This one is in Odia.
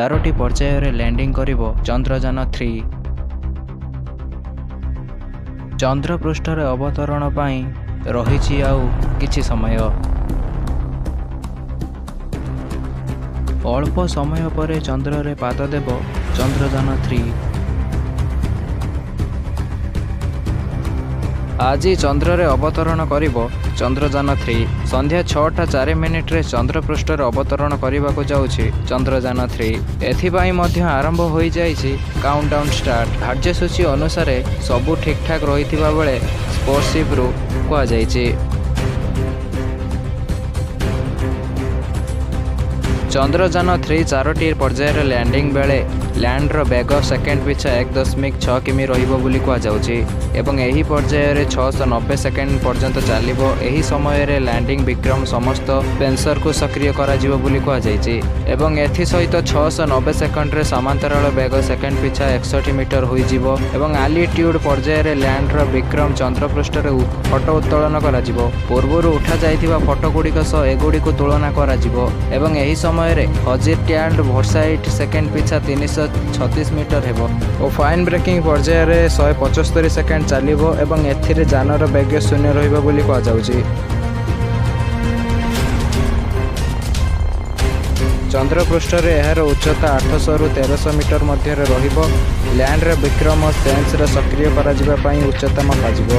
ଚାରୋଟି ପର୍ଯ୍ୟାୟରେ ଲ୍ୟାଣ୍ଡିଂ କରିବ ଚନ୍ଦ୍ରଯାନ-3। ଚନ୍ଦ୍ରପୃଷ୍ଠରେ ଅବତରଣ ପାଇଁ ରହିଛି ଆଉ କିଛି ସମୟ। ଅଳ୍ପ ସମୟ ପରେ ଚନ୍ଦ୍ରରେ ପାଦ ଦେବ ଚନ୍ଦ୍ରଯାନ-3। ଆଜି ଚନ୍ଦ୍ରରେ ଅବତରଣ କରିବ ଚନ୍ଦ୍ରଯାନ-3। ସନ୍ଧ୍ୟା 6ଟା 4 ମିନିଟ୍ରେ ଚନ୍ଦ୍ରପୃଷ୍ଠରେ ଅବତରଣ କରିବାକୁ ଯାଉଛି ଚନ୍ଦ୍ରଯାନ-3। ଏଥିପାଇଁ ମଧ୍ୟ ଆରମ୍ଭ ହୋଇଯାଇଛି କାଉଣ୍ଟଡାଉନ୍ ଷ୍ଟାର୍ଟ। କାର୍ଯ୍ୟସୂଚୀ ଅନୁସାରେ ସବୁ ଠିକଠାକ୍ ରହିଥିବା ବେଳେ ସ୍ପେସସିପ୍ରୁ କୁହାଯାଇଛି। ଚନ୍ଦ୍ରଯାନ-3 ଚାରୋଟି ପର୍ଯ୍ୟାୟରେ ଲ୍ୟାଣ୍ଡିଂ ବେଳେ ଲ୍ୟାଣ୍ଡର ବେଗ ସେକେଣ୍ଡ ପିଛା 1.6 କିମି ରହିବ ବୋଲି କୁହାଯାଉଛି ଏବଂ ଏହି ପର୍ଯ୍ୟାୟରେ 690 ସେକେଣ୍ଡ ପର୍ଯ୍ୟନ୍ତ ଚାଲିବ। ଏହି ସମୟରେ ଲ୍ୟାଣ୍ଡିଂ ବିକ୍ରମ ସମସ୍ତ ସେନ୍ସରକୁ ସକ୍ରିୟ କରାଯିବ ବୋଲି କୁହାଯାଇଛି ଏବଂ ଏଥିସହିତ 690 ସେକେଣ୍ଡରେ ସମାନ୍ତରାଳ ବେଗ ସେକେଣ୍ଡ ପିଛା 61 ମିଟର ହୋଇଯିବ ଏବଂ ଆଲିଟ୍ୟୁଡ୍ ପର୍ଯ୍ୟାୟରେ ଲ୍ୟାଣ୍ଡର ବିକ୍ରମ ଚନ୍ଦ୍ରପୃଷ୍ଠରେ ଫଟୋ ଉତ୍ତୋଳନ କରାଯିବ। ପୂର୍ବରୁ ଉଠାଯାଇଥିବା ଫଟୋଗୁଡ଼ିକ ସହ ଏଗୁଡ଼ିକୁ ତୁଳନା କରାଯିବ ଏବଂ ଏହି ସମୟରେ ହଜିଣ୍ଟାଲ ଭେଲୋସିଟି ସେକେଣ୍ଡ ପିଛା 336 ମିଟର ହେବ ଓ ଫାଇନ୍ ବ୍ରେକିଂ ପର୍ଯ୍ୟାୟରେ 175 ସେକେଣ୍ଡ ଚାଲିବ ଏବଂ ଏଥିରେ ଯାନର ବେଗ ଶୂନ୍ୟ ରହିବ ବୋଲି କୁହାଯାଉଛି। ଚନ୍ଦ୍ରପୃଷ୍ଠରେ ଏହାର ଉଚ୍ଚତା 800ରୁ 1300 ମିଟର ମଧ୍ୟରେ ରହିବ। ଲ୍ୟାଣ୍ଡର ବିକ୍ରମ ସେନ୍ସର ସକ୍ରିୟ କରାଯିବା ପାଇଁ ଉଚ୍ଚତା ମପାଯିବ।